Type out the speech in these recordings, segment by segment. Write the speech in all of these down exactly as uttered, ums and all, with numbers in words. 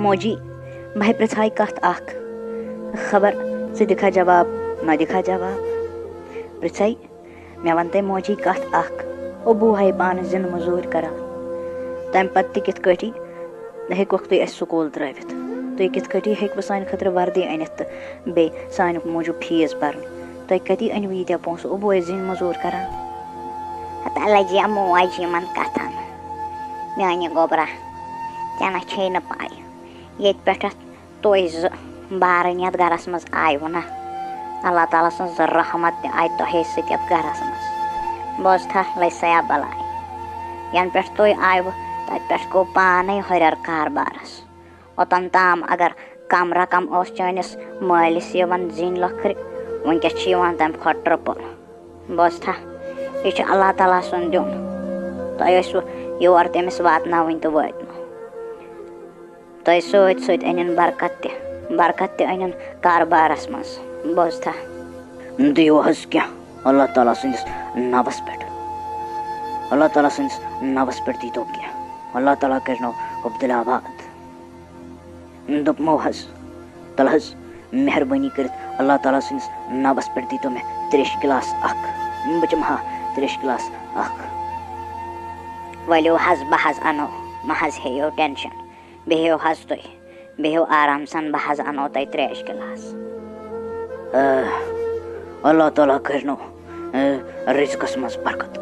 موجی، بہٕ ہے پرٛژھاے کَتھ اَکھ، خبر ژٕ دِکھا جواب نہ دِکھا جواب۔ پرٛژھے، مےٚ وَن تَے موجی کَتھ اَکھ، اوٚبوٗ ہے پانہٕ زِنٛدٕ مٔزوٗرۍ کَران، تَمہِ پَتہٕ تہِ کِتھ کٲٹھی ہیٚکوکھ تُہۍ اَسہِ سکوٗل ترٛٲوِتھ؟ تُہۍ کِتھ کٲٹھی ہیٚکوٕ سانہِ خٲطرٕ وردی أنِتھ تہٕ بیٚیہِ سانہِ موٗجوٗب فیٖس بَرُن؟ تُہۍ کَتی أنِوٕ ییٖتیٛاہ پونٛسہٕ؟ اوٚبوٗ ہے زِنٛدٕ مٔزوٗرۍ کَران۔ ہتا لجے موج یِمن کتھن۔ میانہِ گوبرا، ژےٚ نہ چھے نہٕ پَے۔ ییٚتہِ پٮ۪ٹھ اَتھ تُہۍ زٕ بارٕنۍ یَتھ گرس منٛز آیوٕ نہ، اللہ تعالیٰ سٕنٛز رحمت تہِ آیہِ تۄہے سۭتۍ یَتھ گرس منٛز۔ بوزتھا، لٔج سیا بلاے۔ ینہٕ پٮ۪ٹھ تُہۍ آیوٕ، تتہِ پٮ۪ٹھ گوٚو پانے ہُرٮ۪ر کاربارس۔ اوٚتن تام اگر کم رقم اوس چٲنِس مٲلِس یِوان زِنۍ لۄکھرِ، وٕنکیٚس چھِ یِوان تَمہِ کھۄتہٕ ٹرٛپٕل۔ بوزتھا، یہِ چھُ اللہ تعالیٰ سُنٛد دیُن۔ تۄہہِ ٲسوٕ یور تٔمِس واتناوٕنۍ تہٕ وٲتۍ نہٕ۔ تۄہہِ سۭتۍ سۭتۍ أنِن برکت تہِ، برکت تہِ أنِن کاربارس منٛز۔ بوزتھا۔ دِیِو حظ کینٛہہ اللہ تعالیٰ سٕنٛدِس ناوس پٮ۪ٹھ۔ اللہ تعالیٰ سٕنٛدِس ناوس پٮ۪ٹھ دیٖتو کینٛہہ۔ اللہ تعالیٰ کٔرِنو عبدالآباد۔ دوٚپمو حظ، تَلہٕ حظ، مہربٲنی کٔرِتھ اللہ تعالیٰ سٕنٛدِس ناوَس پٮ۪ٹھ دیٖتو مےٚ ترٛیشہِ گِلاس اَکھ۔ بہٕ چَمہٕ ہا ترٛیشہِ گِلاس اَکھ۔ ؤلِو حظ، بہٕ حظ اَنو، مہ حظ ہیٚیِو ٹٮ۪نشَن۔ بِہِو حظ تُہۍ، بِہِو آرام سان، بہٕ حظ اَنو تۄہہِ ترٛیشہِ گِلاس۔ آ، اللہ تعالیٰ کٔرِنو، آ، رِزقَس منٛز برکت۔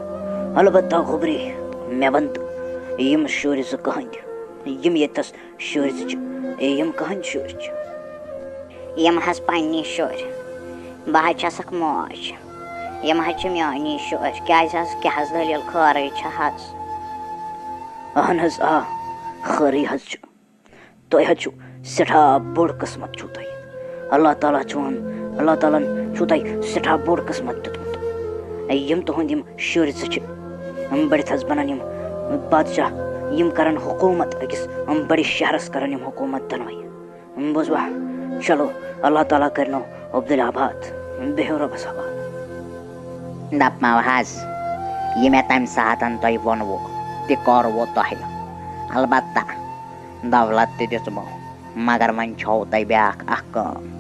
البتہ گوٚبری، مےٚ وَن تہٕ، یِم شُرۍ زٕ کٕہٕنٛدۍ، یِم ییٚتَس شُرۍ زٕ چھِ، اے، یِم کٕہٕنٛدۍ شُرۍ چھِ؟ یِم حظ پننی شُرۍ۔ بہٕ حظ چھَسکھ موج۔ یِم حظ چھِ میٛٲنی شُرۍ۔ کیٛازِ حظ؟ کیٛاہ حظ دٔلیٖل؟ خٲرٕے چھےٚ حظ؟ اہن حظ، آ، خٲرٕے حظ چھُ۔ تۄہہِ حظ چھُو سٮ۪ٹھاہ بوٚڑ قٕسمت چھُو تۄہہِ۔ اللہ تعالیٰ چھُون، اللہ تعالیٰ ہن چھُو تۄہہِ سٮ۪ٹھاہ بوٚڑ قٕسمت دیُتمُت۔ یِم تُہٕنٛدۍ یِم شُرۍ زٕ چھِ، یِم بٔڑِتھ حظ بنن یِم بادشاہ، یِم کرن حکوٗمت أکِس بٔڑِس شہرس کرن یِم حکوٗمت دۄنوَے۔ بوٗزوا؟ چلو، اللہ تعالیٰ کٔرِنو عبدالآباد۔ بِہِو رۄبَس حوالہٕ۔ دَپمو حظ، یہِ مےٚ تَمہِ ساتَن تۄہہِ ووٚنوُ، تہِ کوٚروُ تۄہہِ۔ البتہ دولت تہِ دِژمو، مگر وۄنۍ چھو تۄہہِ بیٛاکھ اَکھ کٲم،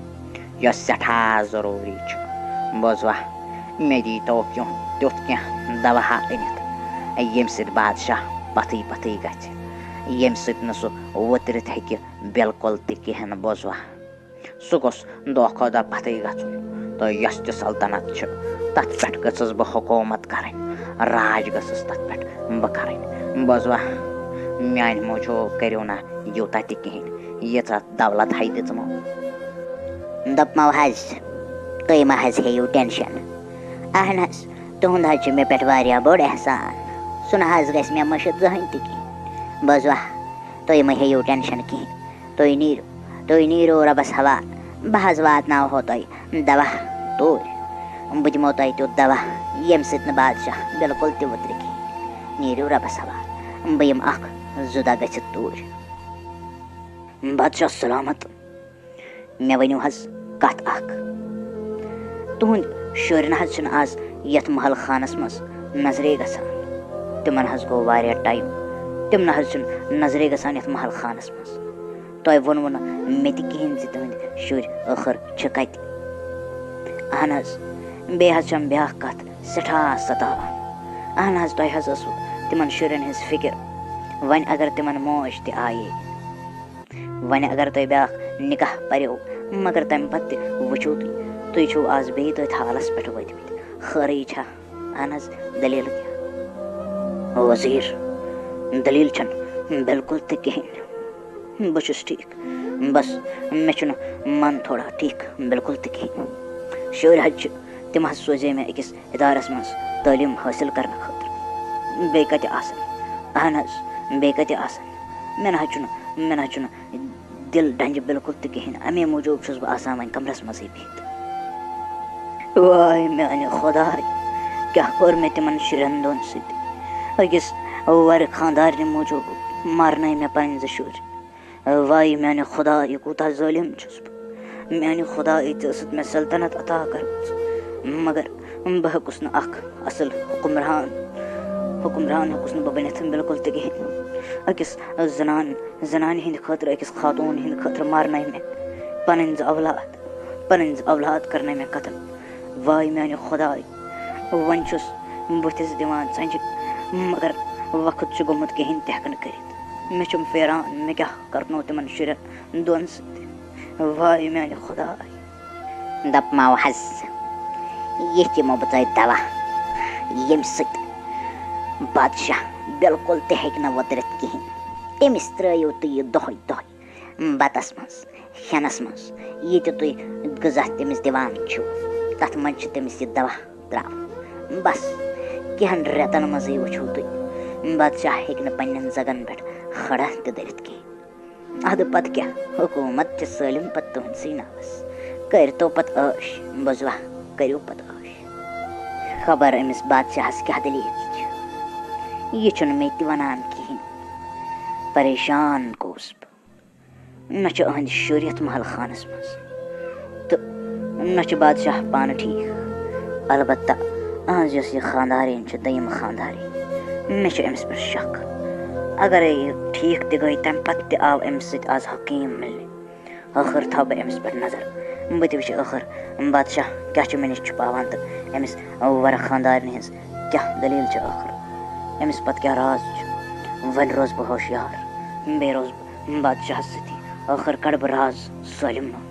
یۄس سٮ۪ٹھاہ ضروٗری چھِ۔ بوٗزوا؟ مےٚ دیٖتو کینٛہہ، تیُتھ کینٛہہ دوا أنِتھ، ییٚمہِ سۭتۍ بادشاہ پَتھٕے پَتھٕے گژھِ، ییٚمہِ سۭتۍ نہٕ سُہ وُترِتھ ہیٚکہِ بِلکُل تہِ کِہیٖنۍ۔ بوٗزوا؟ سُہ گوٚژھ دۄہ کھۄتہٕ دۄہ پَتھٕے گژھُن۔ تہٕ یۄس تہِ سلطنت چھِ، تَتھ پٮ۪ٹھ گٔژھٕس بہٕ حکوٗمت کَرٕنۍ، راج گٔژھٕس تَتھ پٮ۪ٹھ بہٕ کَرٕنۍ۔ بوٗزوا؟ میٛانہِ موٗجوٗب کٔرِو نہ یوٗتاہ تہِ کِہیٖنۍ، ییٖژاہ دولت ہَے دِژمو۔ دوٚپمو حظ، تُہۍ مہ حظ ہیٚیِو ٹٮ۪نشَن۔ اہن حظ، تُہُنٛد حظ چھُ مےٚ پٮ۪ٹھ واریاہ بوٚڑ احسان۔ سُہ نہ حظ گژھِ مےٚ مٔشِتھ زٕہٕنۍ تہِ کِہیٖنۍ۔ بوٗزوا؟ تُہۍ مہ ہیٚیِو ٹٮ۪نشَن کِہیٖنۍ۔ تُہۍ نیٖرِو، تُہۍ نیٖرِو رۄبَس حوالہٕ۔ بہٕ حظ واتناوہو تۄہہِ دوا توٗرۍ۔ بہٕ دِمو تۄہہِ تیُتھ دوا، ییٚمہِ سۭتۍ نہٕ بادشاہ بِلکُل تہِ وُترِ کِہیٖنۍ۔ نیٖرِو رۄبَس حوالہٕ۔ بہٕ یِمہٕ اَکھ زٕ دۄہ گٔژھِتھ توٗرۍ۔ بادشاہ سلامت۔ مےٚ ؤنِو حظ کَتھ اَکھ۔ تُہٕنٛدۍ شُرۍ نہ حظ چھِنہٕ آز یَتھ محل خانَس منٛز نظرے گژھان۔ تِمَن حظ گوٚو واریاہ ٹایم۔ تِم نہ حظ چھِنہٕ نظرے گژھان یَتھ محل خانَس منٛز۔ تۄہہِ ووٚنوُ نہٕ مےٚ تہِ کِہیٖنۍ زِ تُہٕنٛدۍ شُرۍ ٲخٕر چھِ کَتہِ۔ اہن حظ، بیٚیہِ حظ چھَم بیٛاکھ کَتھ سٮ۪ٹھاہ ستاوان۔ اہن حظ، تۄہہِ حظ ٲسوٕ تِمَن شُرٮ۪ن ہٕنٛز فِکِر۔ وۄنۍ اگر تِمَن موج تہِ آیے، وۄنۍ اگر تۄہہِ بیٛاکھ نِکاح پَریو، مگر تَمہِ پَتہٕ تہِ وٕچھِو تُہۍ، تُہۍ چھِو آز بیٚیہِ تٔتھۍ حالَس پٮ۪ٹھ وٲتمٕتۍ۔ خٲرٕے چھا؟ اہن حظ، دٔلیٖل کیٛاہ؟ وزیٖر، دٔلیٖل چھَنہٕ بِلکُل تہِ کِہیٖنۍ۔ بہٕ چھُس ٹھیٖک، بس مےٚ چھُنہٕ من تھوڑا ٹھیٖک بِلکُل تہِ کِہیٖنۍ۔ شُرۍ حظ چھِ، تِم حظ سوزے مےٚ أکِس اِدارَس منٛز تعلیٖم حٲصِل کرنہٕ خٲطرٕ۔ بیٚیہِ کَتہِ آسَن؟ اہن حظ، بیٚیہِ کَتہِ آسَن؟ مےٚ نہ حظ چھُنہٕ، مےٚ نہ حظ چھُنہٕ دِل ڈنٛجہِ بِلکُل تہِ کِہیٖنۍ۔ اَمے موٗجوٗب چھُس بہٕ آسان وۄنۍ کَمرَس منٛزٕے بِہِتھ۔ واے میٛانہِ خۄداے، کیٛاہ کوٚر مےٚ تِمَن شُرٮ۪ن دۄن سۭتۍ؟ أکِس وَرِ خانٛدارنہِ موٗجوٗب مَرنٲے مےٚ پنٕنۍ زٕ شُرۍ۔ واے میٛانہِ خۄداے، یہِ کوٗتاہ ظٲلِم چھُس بہٕ۔ میٛانہِ خۄداے، ژےٚ ٲسٕتھ مےٚ سلطنت عطا کٔرمٕژ، مگر بہٕ ہیوٚکُس نہٕ اَکھ اَصٕل حُکمران، حُکمران ہیوٚکُس نہٕ بہٕ بٔنِتھ بِلکُل تہِ کِہیٖنۍ۔ أکِس زنان زنانہِ ہٕنٛدِ خٲطرٕ، أکِس خاتوٗن ہٕنٛدِ خٲطرٕ مارنٲے مےٚ پنٕنۍ زٕ اولاد، پنٕنۍ زٕ اولاد کرنٲے مےٚ قتل۔ واے میانہِ خداے، وۄنۍ چھُس بٕتھِس دِوان ژَنجہِ، مگر وقت چھُ گوٚمُت کِہیٖنۍ تہِ ہٮ۪کہٕ نہٕ کٔرِتھ۔ مےٚ چھُم پھیران، مےٚ کیٛاہ کرنو تِمن شُرٮ۪ن دۄن سۭتۍ۔ واے میانہِ خداے۔ دَپمو حظ، یہِ دِمو بہٕ تۄہہِ دوا، ییٚمہِ سۭتۍ بادشاہ بِلکُل تہِ ہیٚکہِ نہٕ وۄترِتھ کِہیٖنۍ۔ تٔمِس ترٛٲیِو تُہۍ یہِ دۄہَے دۄہَے بَتَس منٛز، کھٮ۪نَس منٛز۔ یہِ تہِ تُہۍ غذا تٔمِس دِوان چھِو، تَتھ منٛز چھِ تٔمِس یہِ دوا ترٛاوُن۔ بَس، کینٛہَن رٮ۪تَن منٛزٕے وٕچھِو تُہۍ، بادشاہ ہیٚکہِ نہٕ پنٛنٮ۪ن زَگَن پٮ۪ٹھ کھڑا تہِ دٔرِتھ کِہیٖنۍ۔ اَدٕ پَتہٕ کیٛاہ؟ حکوٗمت چھِ سٲلِم پَتہٕ تُہٕنٛدسٕے ناوَس۔ کٔرۍتو پَتہٕ عٲش، بوٗزوا؟ کٔرِو پَتہٕ عٲش۔ خبر أمِس بادشاہَس کیٛاہ دٔلیٖل چھِ۔ یہِ چھُنہٕ مےٚ تہِ وَنان کِہیٖنۍ۔ پریشان گوس بہٕ۔ نہ چھِ أہٕنٛدۍ شُرۍ یَتھ محل خانَس منٛز، تہٕ نہ چھِ بادشاہ پانہٕ ٹھیٖک۔ البتہ أہٕنٛز یۄس یہِ خانٛدارِنۍ چھِ، دوٚیِم خانٛدارِنۍ، مےٚ چھُ أمِس پٮ۪ٹھ شک۔ اگرے یہِ ٹھیٖک تہِ گٔے، تَمہِ پَتہٕ تہِ آو أمِس سۭتۍ آز حکیٖم مِلنہِ۔ ٲخٕر تھاوٕ بہٕ أمِس پٮ۪ٹھ نظر۔ بہٕ تہِ وٕچھِ ٲخٕر بادشاہ کیٛاہ چھُ مےٚ نِش چھُپاوان تہٕ أمِس وَرٕ خانٛدارِنہِ ہٕنٛز کیٛاہ دٔلیٖل چھِ ٲخٕر۔ أمِس پَتہٕ کیٛاہ راز چھُ؟ وۄنۍ روزٕ بہٕ ہوشیار، بیٚیہِ روزٕ بہٕ بادشاہَس سۭتی۔ ٲخٕر کَڑٕ بہٕ راز سٲلِم نوٚو۔